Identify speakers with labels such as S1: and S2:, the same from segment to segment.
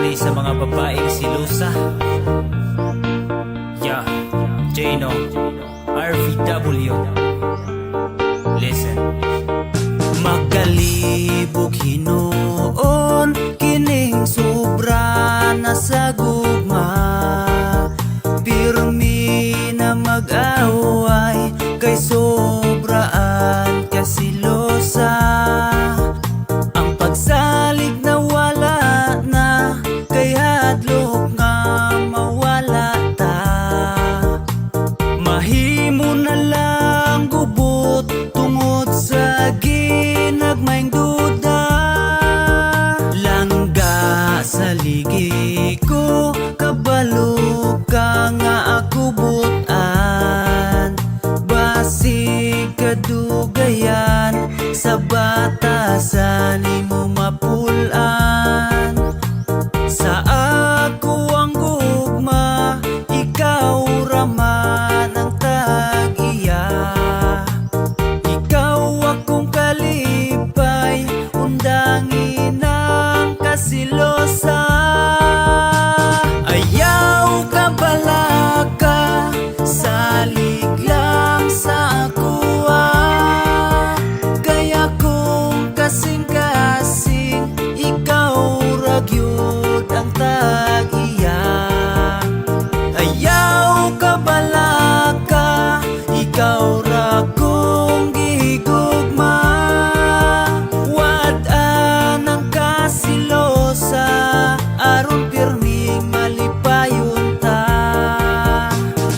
S1: Para ni sa mga babaeng selosa. Yeah, Jano, RVW. Listen.
S2: Makalibog hinuon kining sobra na sa gugma. Pirmi na mag-away kay sobraan kasilosa. Ang pagsalig na wala na kay hadlok nga mawala ta. Mahimo na lang gubot tungod sa ginagmayng duda. Langga, saligi ko, kabalo ka nga ako butan. Basig kadugayan sa batasan nimo mapul-an. Sa ako ang gugma, ikaw raman ang tag-iya. Ikaw akong kalipay, undangin ang kasilosa. Ayaw ka balaka, salig lang sa akuha. Kaya kung kasing-kasing, ikaw ra gyud ang tag-iya. Ayaw ka balaka, ikaw ra kong gigugma. Wad-an ang kasilosa, aron pirming malipayon ta.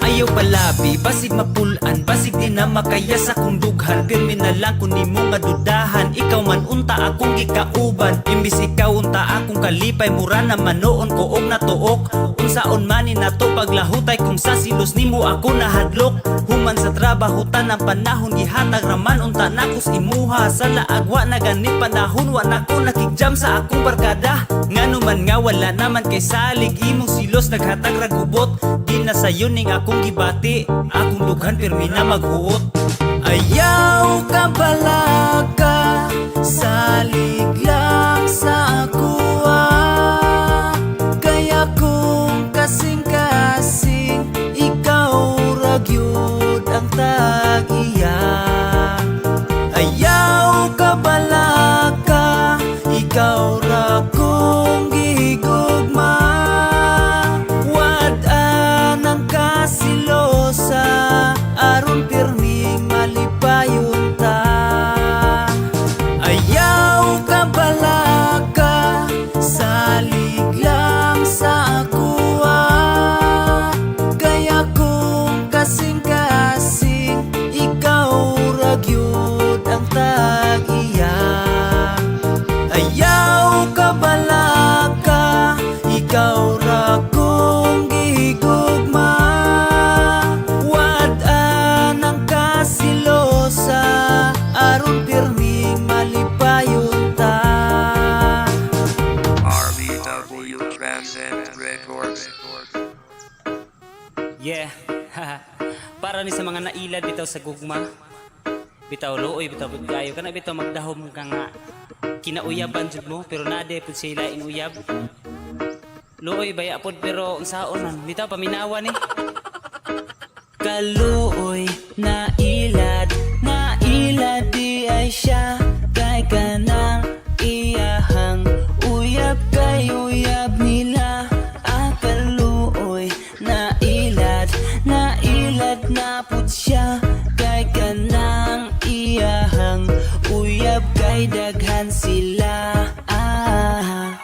S1: Ayaw palabi, basig mapulan, basig di na makaya sa kong dughan. Pirmi na lang kun nimo nga dudahan, ikaw man unta akong gikauban. Imbis ikaw unta akong kalipay, mura naman noon ko og natuok. Unsaon man ni nato paglahutay kung sa silos nimo ako nahadlok. Human sa trabaho tanang panahon gihatag raman unta nakos imuha. Sa laag wa na gani panahon, wa na ko nakigjam sa akong barkada. Ngano man nga wala naman kay salig, imong silos naghatag ra gubot. Di na sayon ning akong gibati, akong dughan pirmi na maghuot.
S2: Ayaw ka balaka, salig lang sa akuha. Kaya kung kasing-kasing, ikaw ra gyud ang tag-iya. Ayaw ka balaka, ikaw ra kong gigugma. Wad-an ang kasilosa, aron pirming malipayon ta. Ayaw ka balaka, salig lang sa akuha. Kaya kung kasing-kasing, ikaw ra gyud ang tag-iya. Ayaw ka balaka, ikaw ra kong gigugma. Wad-an ang kasilosa, aron pirming malipayon ta.
S3: RBW Transcend Records.
S1: Yeah. Para ni sa mga nailad bitaw sa gugma. Bitaw luoy bitaw pud kayo kana bitaw magdahom ka nga kinauyaban jud mo pero nade pud sila inuyab. Luoy baya pod pero unsaon man bitaw paminawa ni.
S2: Kaluoy na ilad, na ilad di ay siya. Kay kanang iyahang uyab kay uyab nila. Ah, kaluoy na ilad, na ilad na pud siya. Kay kanang iyahang uyab kay daghan sila. Ah.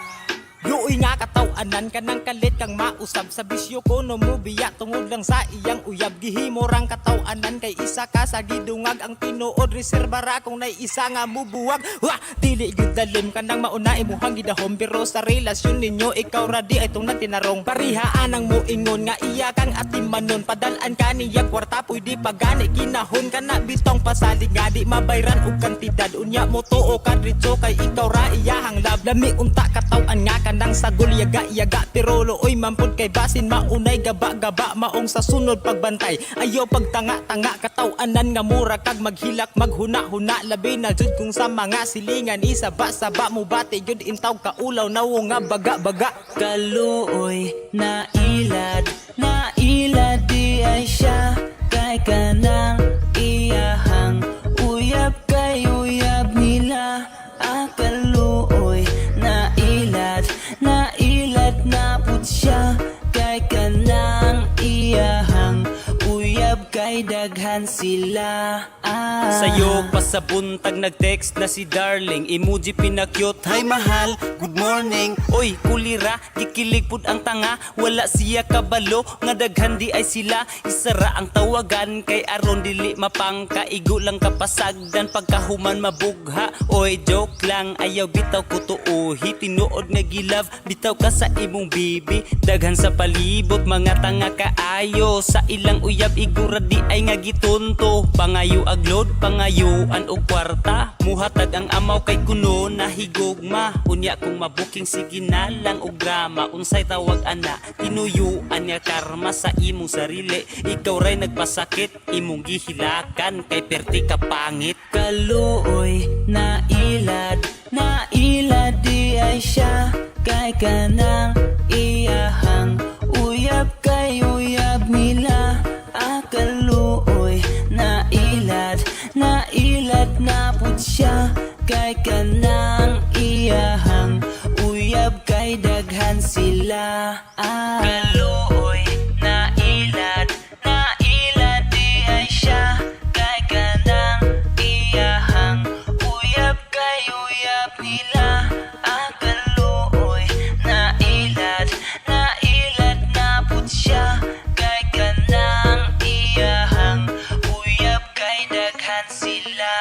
S4: Luoy nga kataw-anan kanang kalit kang mausab sa bisyo ko no mubiya tungod lang sa iyang uyab. Gihimo rang kataw-anan kay isa ka sa gidungag ang tinuod reserba ra kung nay isa nga mubuwag. Wah, dili gyud dalim kanang mauna imuhang gidahom pero sa relasyon ninyo ikaw ra di ay tong nagtinarong. Parihaan ang muingon nga iya kang atimanon, padal-an ka niya kwarta pwede pa gani kinahon kana bitong pasalig nga di mabayran og kantidad. Unya mo tuo ka diretso kay ikaw ra iyahang love. Lami unta kataw-an nga kanang kanang sagol yaga yaga, pero luoy mampud kay basin maunay gaba gaba. Maong sa sunod pagbantay, ayaw pagtanga tanga kataw-anan nga mura kag maghilak maghuna-huna, labi na jud kung sa mga silingan isaba saba mo bati gyud intaw kaulaw nawo nga baga baga.
S2: Kaluoy nailad, nailad di ay siya kay kanang iyahang uyab kay uyab nila. Ah, kaluoy nailad, nailad na pud siya kay kanang iyahang uyab kay daghan sila. Ah.
S1: Sayo pa sa buntag nag-text na si darling. Emoji pinakyut, "Hi mahal, good morning." Oy, kulira, gikilig pud ang tanga. Wala siya kabalo, nga daghan di ay sila. Isara ang tawagan, kay aron dili mapangka. Igo lang kapasagdan, pagkahuman mabugha. Oy, joke lang, ayaw bitaw ko tuuhi. Tinuod nga gilove, bitaw ka sa imong bibi. Daghan sa palibot, mga tanga kaayo. Sa ilang uyab, igura di ay nga gitunto. Pangayo aglod, pangayuan og kwarta. Muhatag ang amaw kay kuno nahigugma. Unya kung mabuking sige na lang og drama. Unsay tawag ana, tinuyuan nga karma sa imong sarili. Ikaw ray nagpasakit, imong gihilakan kay perti ka pangit.
S2: Kaluoy nailad, nailad di ay siya kay kanang iyahang uyab kay uyab nila. Ah, kaluoy nailad, nailad na pud siya kay kanang iyahang uyab kay daghan sila. Ah. Kaluoy nailad, nailad di ay siya kay kanang iyahang uyab kay uyab nila. Ah, kaluoy nailad, nailad na pud siya kay kanang iyahang uyab kay daghan sila.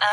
S2: Ah.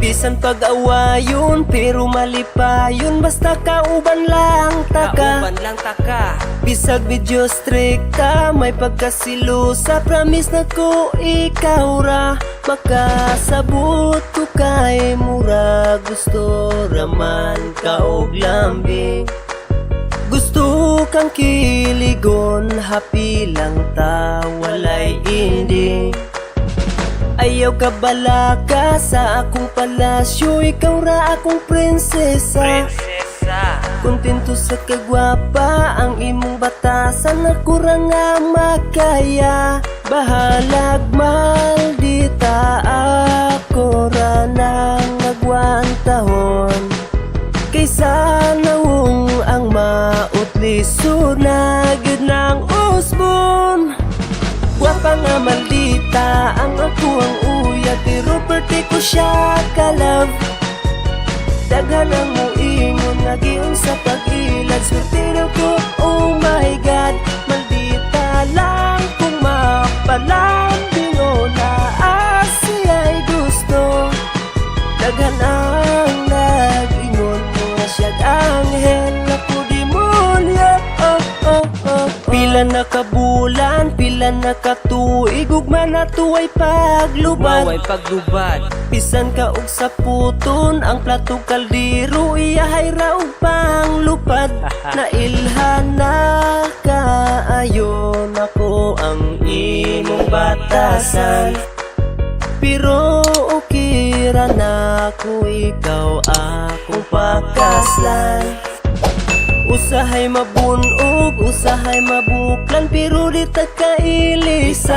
S2: Bisan pag-awayon pero malipayon, basta kauban lang taka.
S5: Kauban lang taka.
S2: Bisag medyo strikta, may pagkasilusa. Promise na ko ikaw ra makasabot ko kay mura gusto raman ka og lambing. Gusto kang kiligon, happy lang ta, walay ending. Ayaw ka balaka sa akong palasyo, ikaw ra akong prinsesa.
S5: Prinsesa.
S2: Kontento sa kagwapa ang imong batasan, ako ra nga makaya. Bahalag maldita, ako ra nang agwantahon. Kaysa nawong ang mautlisod na gyud ng usbon. Gwapa nga maldita ang ako ang uyab, pero perte ko siya ka-love. Daghan ang muingon nga giunsa pag-ilad. Swerte daw ko, oh my God. Maldita lang kung mapalambing o naa siya'y gusto. Daghan ang nag-ingon nga siya'g anghel, ako demonyo, oh. Pila na ka bulan, pila na ka tuig, ugma na tuway paglubad.
S5: Maway paglubad.
S2: Bisan ka og saputon ang plato kaldero, iyahay ra og panglupad. Nailhan na kaayo nako ang imong batasan, pero okay ra na ko ikaw akong pakaslan. Usahay mabunog, usahay mabuklan, pero di ta kailisan.